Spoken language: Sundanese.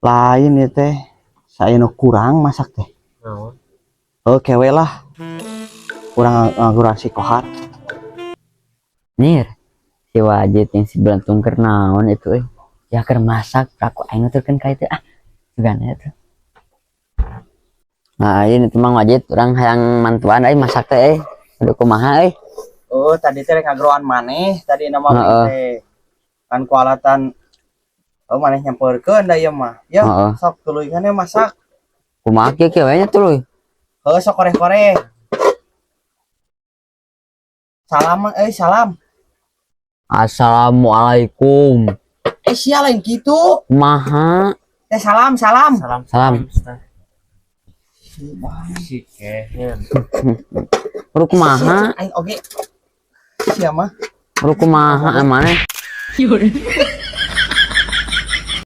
Lain ya teh. Saya nu kurang masak teh. Naon? Oke we lah. Kurang ngangguran si Kohar. Nir, si Wajid yang si Belentung keur naon itu euy. Ya keur masak, aku aing nuturkeun ka itu ah. Sugana itu. Nah, ini tuh Mang Wajid, urang hayang mantuan euy masak teh euy. Aduh, kumaha euy. Oh, tadi teh rek ngageroan maneh, tadi nama teh. Kan kualatan. Oh, maneh nyamperkeun da ieu mah. Ya, sok tuluykeun ya masak. Kumaha kieu kieu we nya tuluy. Heuh, sok koreh-koreh. Salam eh salam. Assalamualaikum. Eh, sia lain kitu. Kumaha? Eh, salam salam. Salam. Salam. Ustaz. Si kehen. Kudu kumaha? Aing oge. Sia mah. Kudu kumaha maneh?